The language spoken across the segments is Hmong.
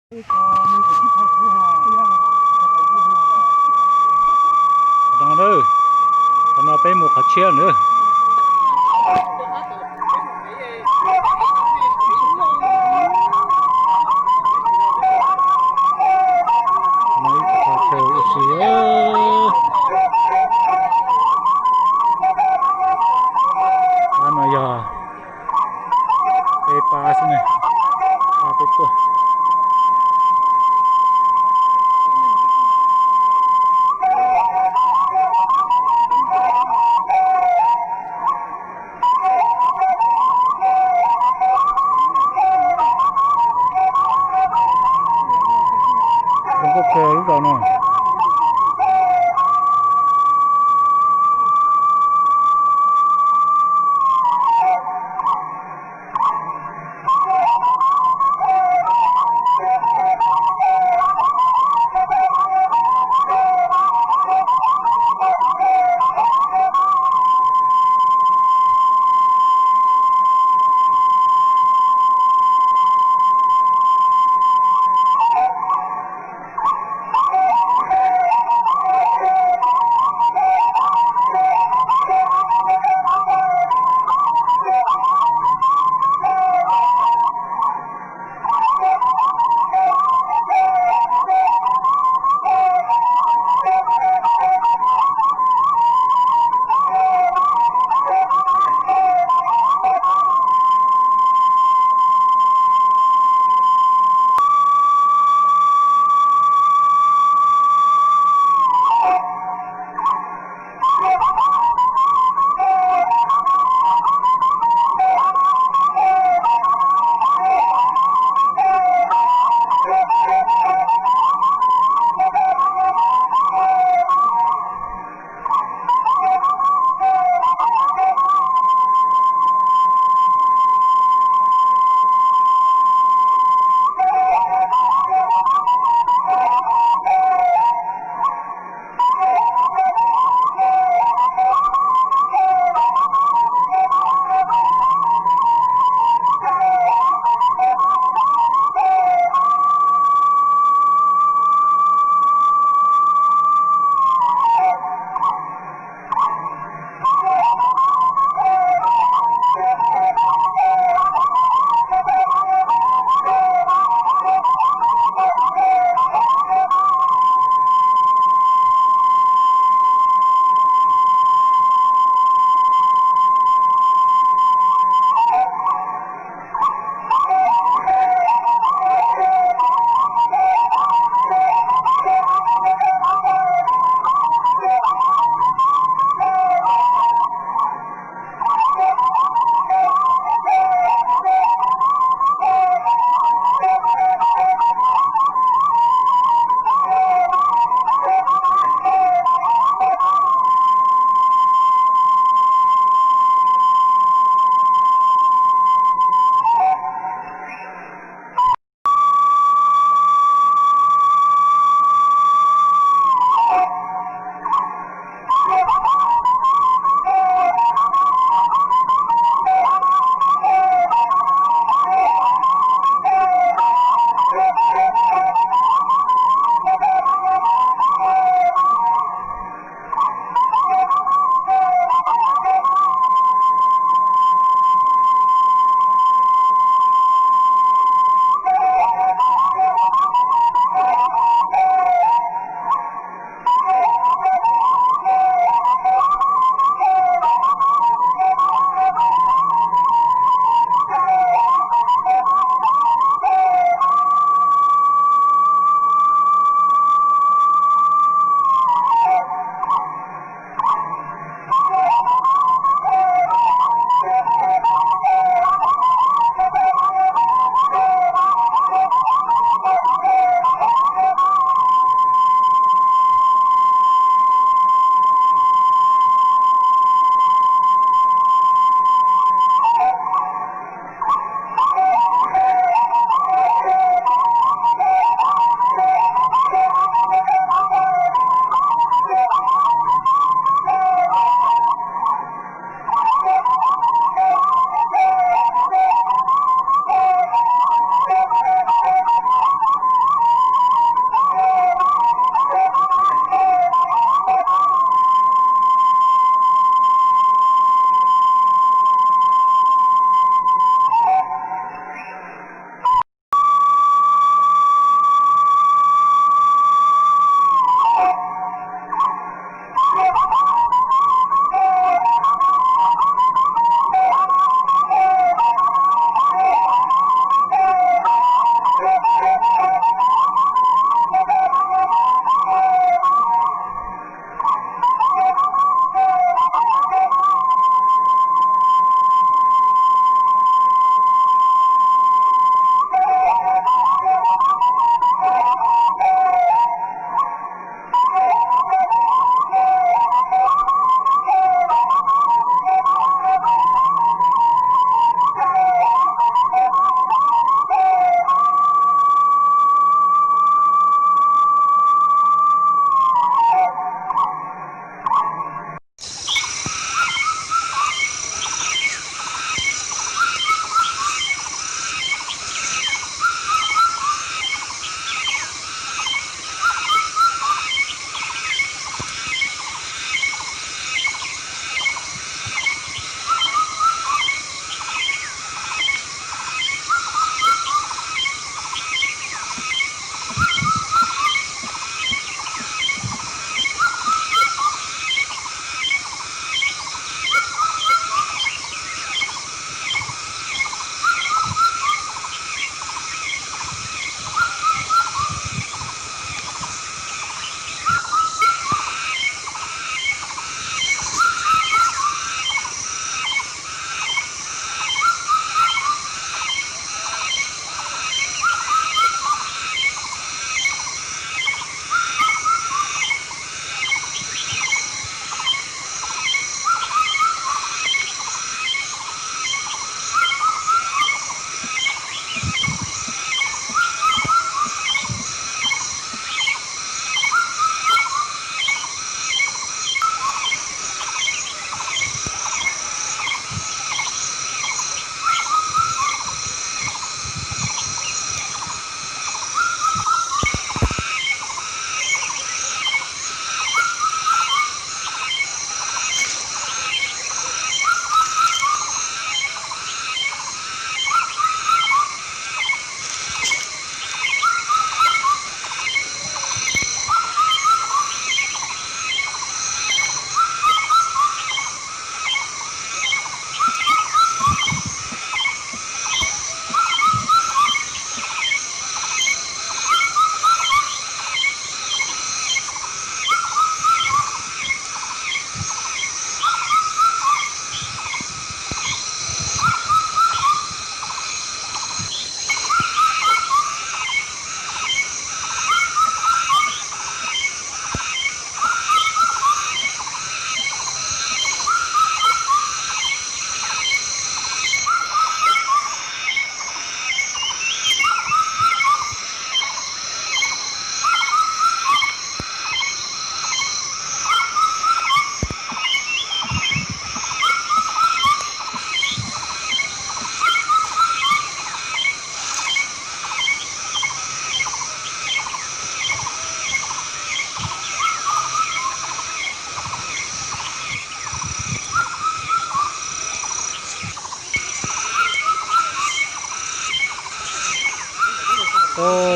Qhov no, qhov no peb mus qhov tshiab na. Qhov no ib qho chaw ua si. Pab no yog peb pab xwb ne, pab peb tuaj. Zoo nkauj kawg lub zos no.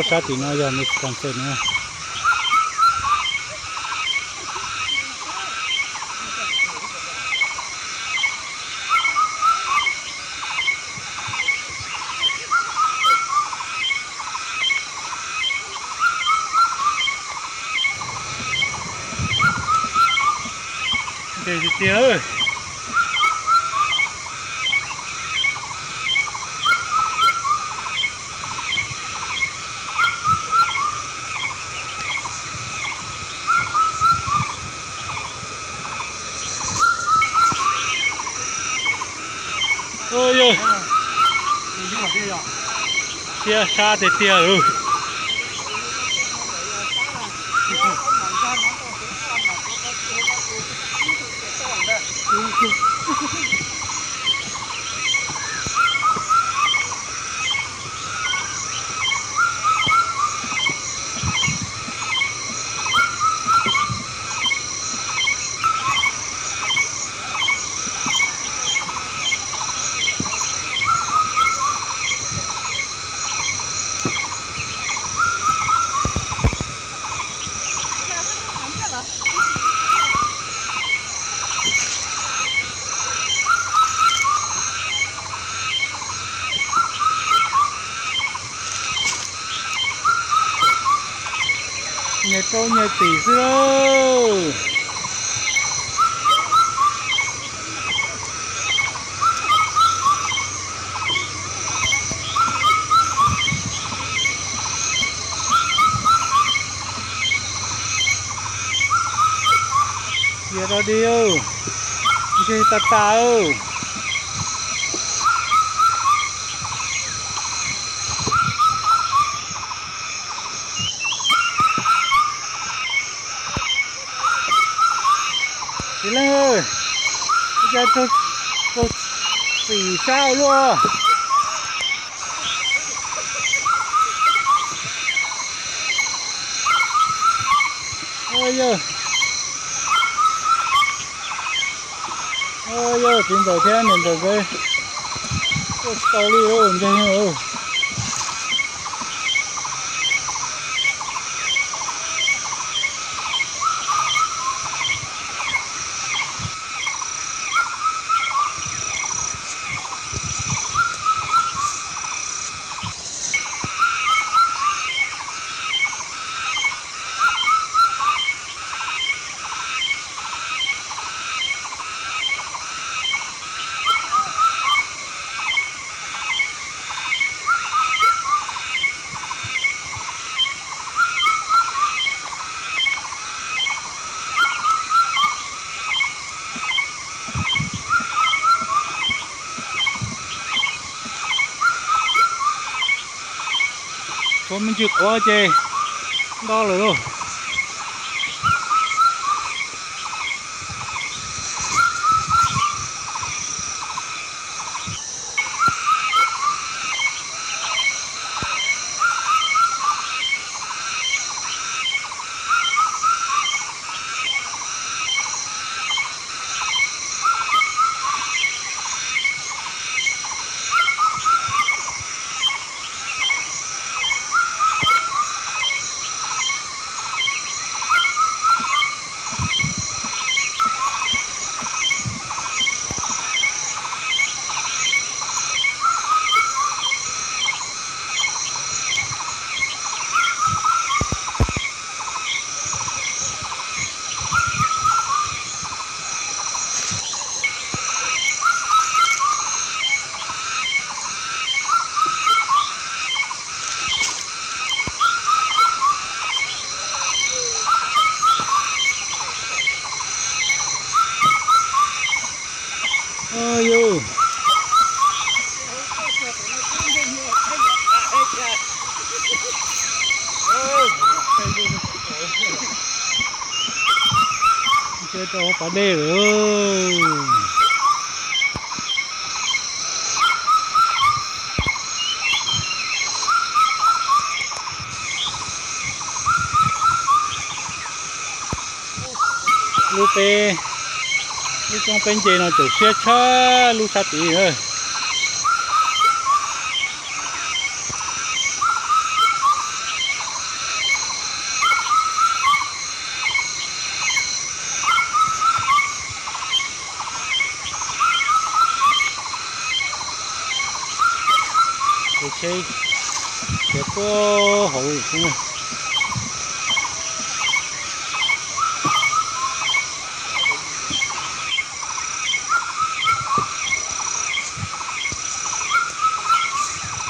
Sab tim no yog Wisconsin na. Tiag tiag. Ua yog siab sab tiag tiag lauj. Nyias rau nyias tim xwb lauj. Cia rau dig, ntseg tas tas. Txiv Leej, ua cas raug txim sab luaj. Yog, yog txiv ntxawm thiab niam ntxawm nkawd tuaj tsis tau li, ntseg. Tshuav me ntsis quav ces nto lawm lauj. Ntshe rau hauv pas dej lawm. Lub peb, lub roob peb nce no tseem siab tshaj lub sab tid. Ces, ces puag hauv xwb na.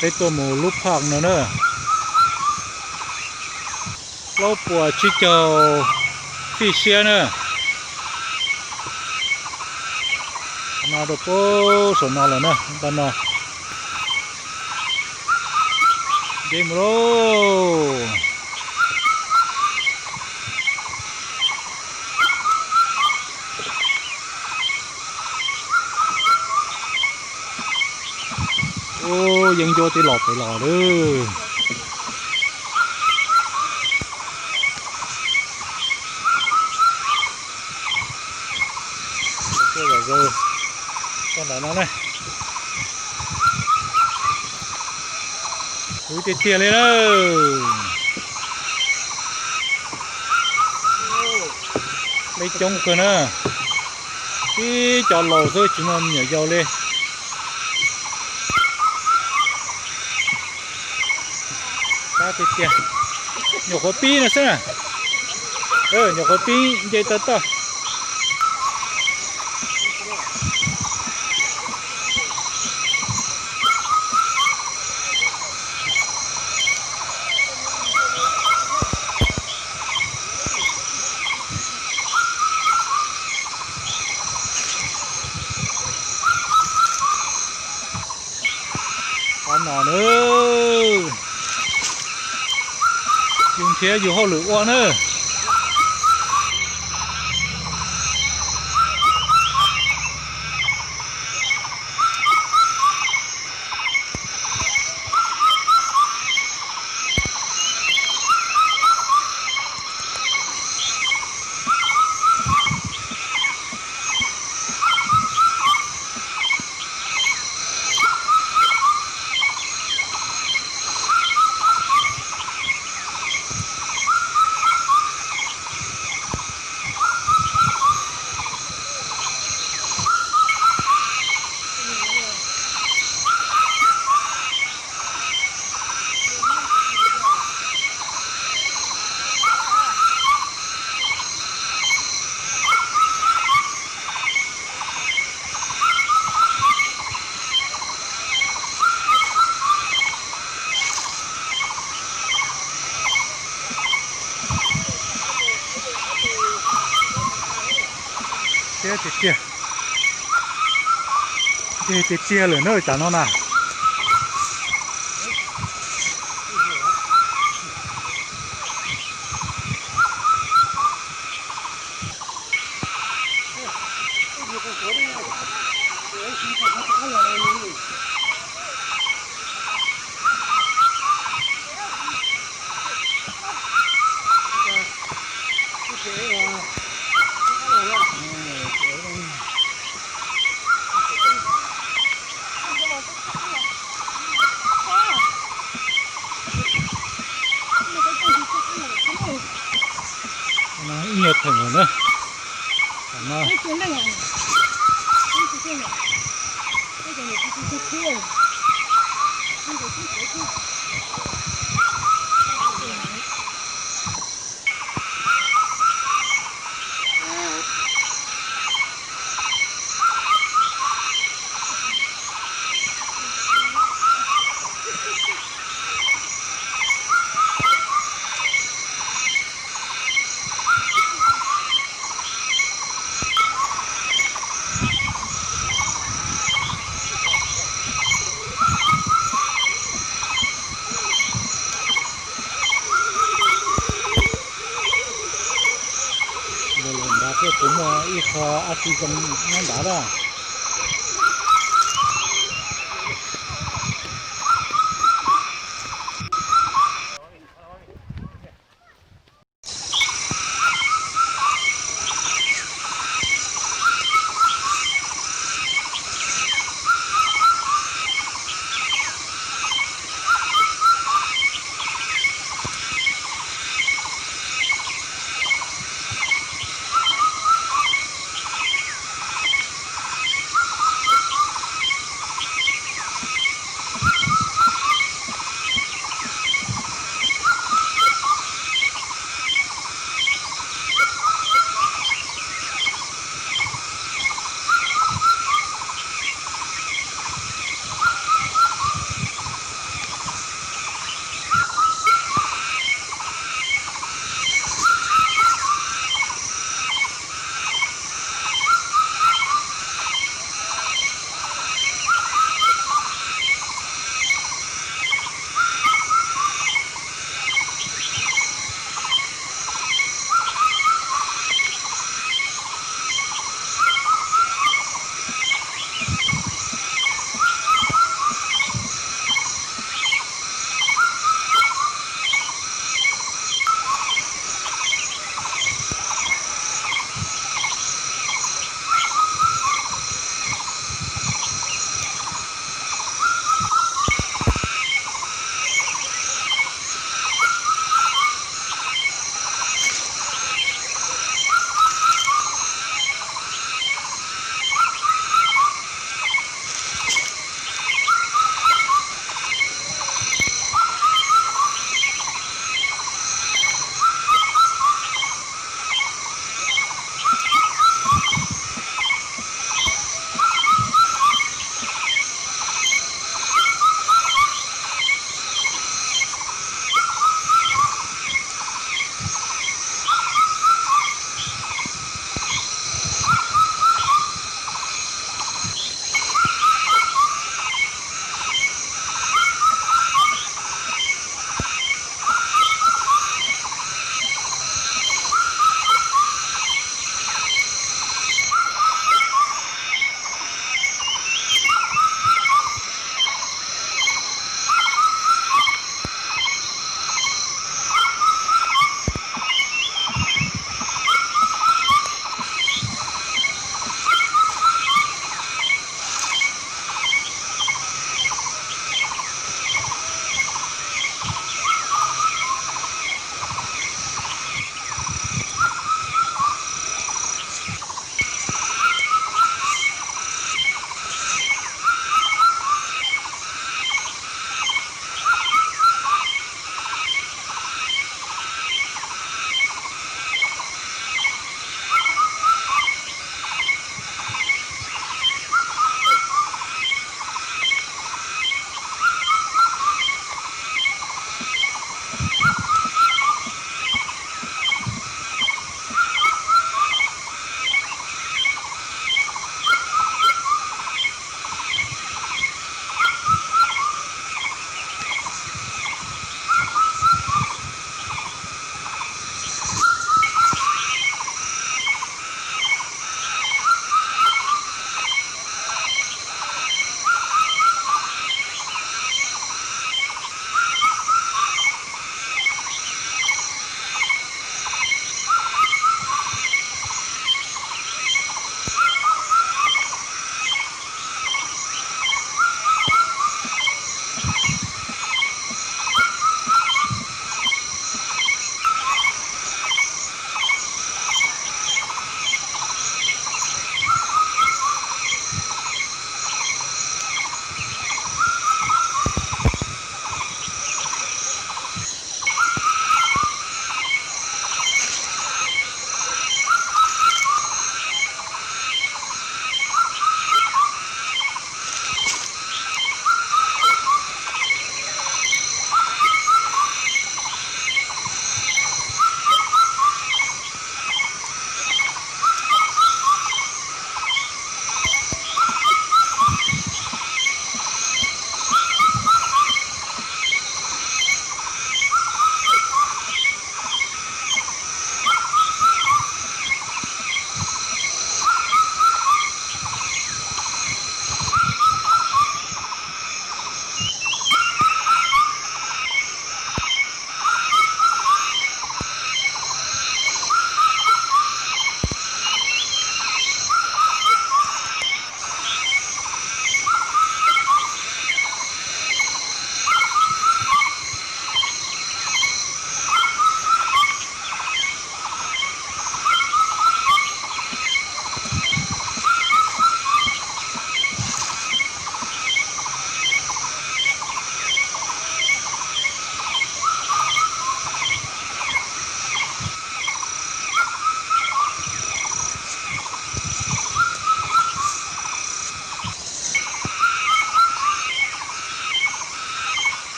Peb tuaj mus lub park no na. Plaub puas tsib caug feet siab na. No rau puag saum no lawm na, npaj no. Nce mus lauj. Ub, yeeb ncuab twb los pem los lawm. Tuaj zom zaws txog ntawm no ne. Kuv tiag tiag li na. Peb coob kawg na. Tib cov laus xwb tsis muaj me nyuam yaus li. Qab tiag tiag. Nyuam qhuav pib no xwb na. Nyuam qhuav pib nce tau toj. Qhov no na, yus nrhiav yus hauj lwm ua na. Siab tiag tiag. Ntse tiag tiag lawm na cov no na. Ib nyuag theem lawm na. Tam no Ntawd thiab, kuv muaj ib qho ab tsi zoo nyob ntawd na.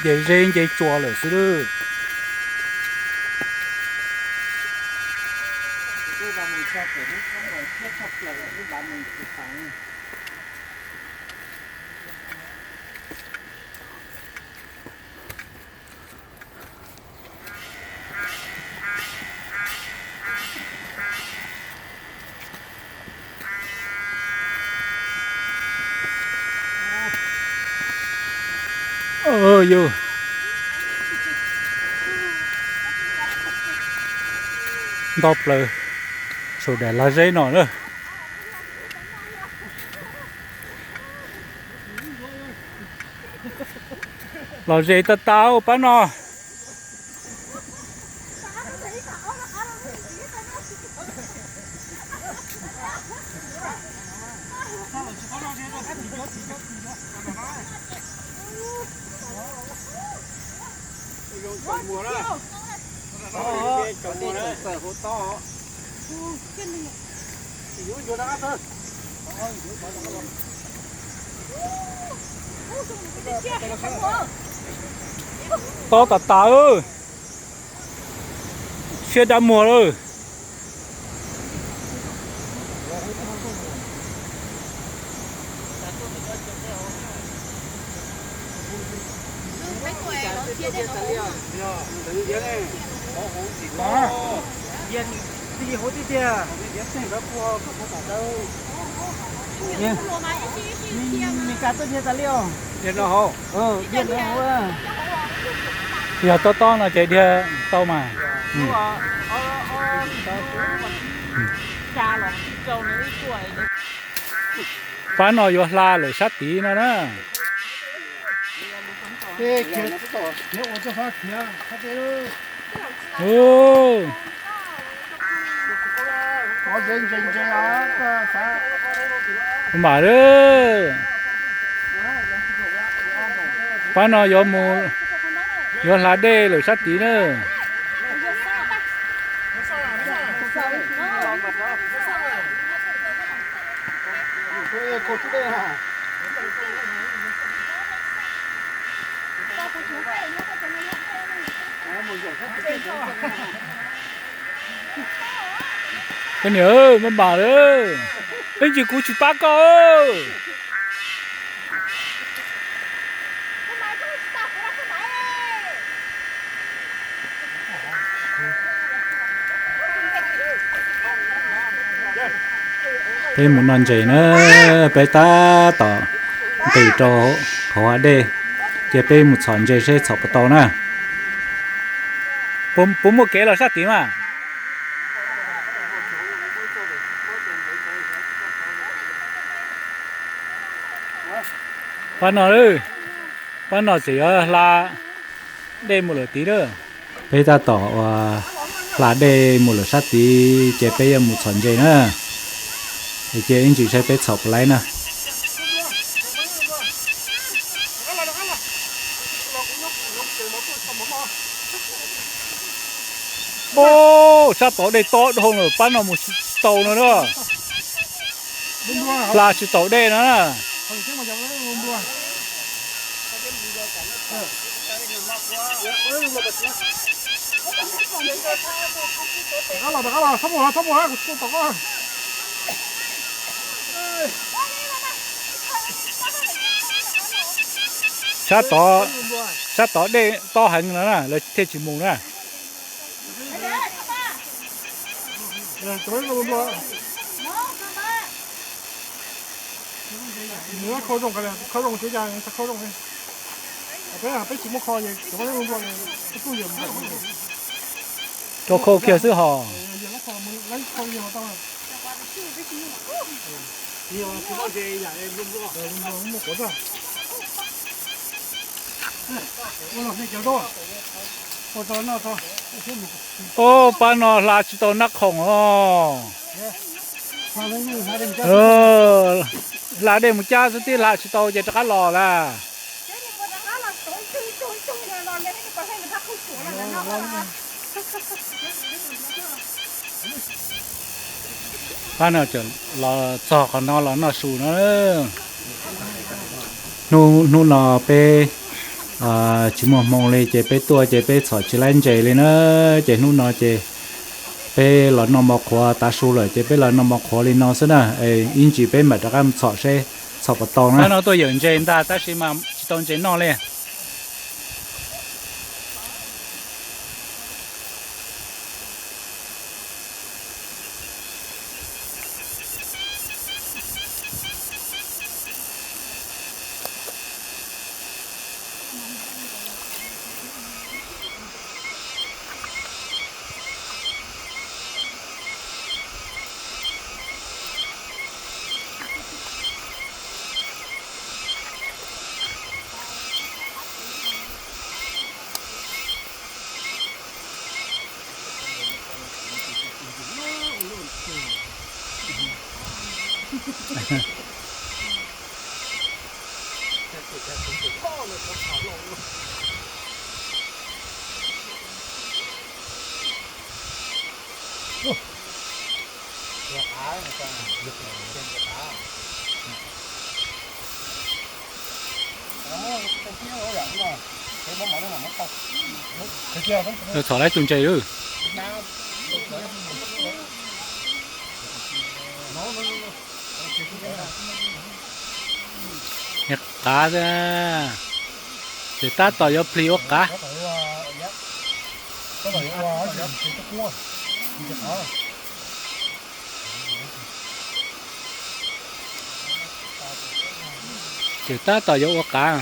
Nce zeb nce tsua lawm xwb lawm. Yus nto plaws saum daim lag zeb no na. Los ze tau tas pab no. Tob tas tas, siab dab muag lawm. Yog tob tob no ces dhia tau mas. Pab no yuav hla lawm sab tid no na. Mam lawm. Pab no yuav mus, yuav hla dej lawm sab tid na. Koj niam, maj mam lawm, ib ntsis kuv tsis pab koj. Peb mus noj ntses na, peb tab tom nqis rau hauv hav dej, ces peb mus txhom ntses seb txhom puas tau na. Puas muaj kev los sab tid mas? Pab no, pab no tseem yuav hla dej mus lawm tid na. Peb tab tom hla dej mus lawm sab tid ces peb yuav mus txhom ntses na. Ces ib ntsis saib peb txhom puas laib na. Sab tod dej tob dhau lawm, pab no mus tsis tau no na. Hla tsis taus dej no na. Sab tod, sab tod dej tob heev no na, lawv thiaj tsis mus na. Rau khau kiag xwb hos. Ob pab no hla tsis tau nab khoom os. Hla dej mus cab xwb tib hla tsis tau ces rov qab los lawm. Pab no los txog qhov no los noj su no. Hnub, hnub no peb tsis muaj hmoo li ces peb tuaj ces peb txhom tsis laib ntses li na. Ces hnub no ces peb los noj mov qhuav, tav su lawm ces peb los noj mov qhuav li no xwb na. Ib ntsis peb mam rov qab mus txhom seb txhom puas tau na. Pab no tuaj yawm ntses ntag tab sis mas tsis tau ntses noj li. Txhom laib tus ntses lawm. Qav, ces tab tom yuav plis ua qav. Ces tab tom yuav ua qav.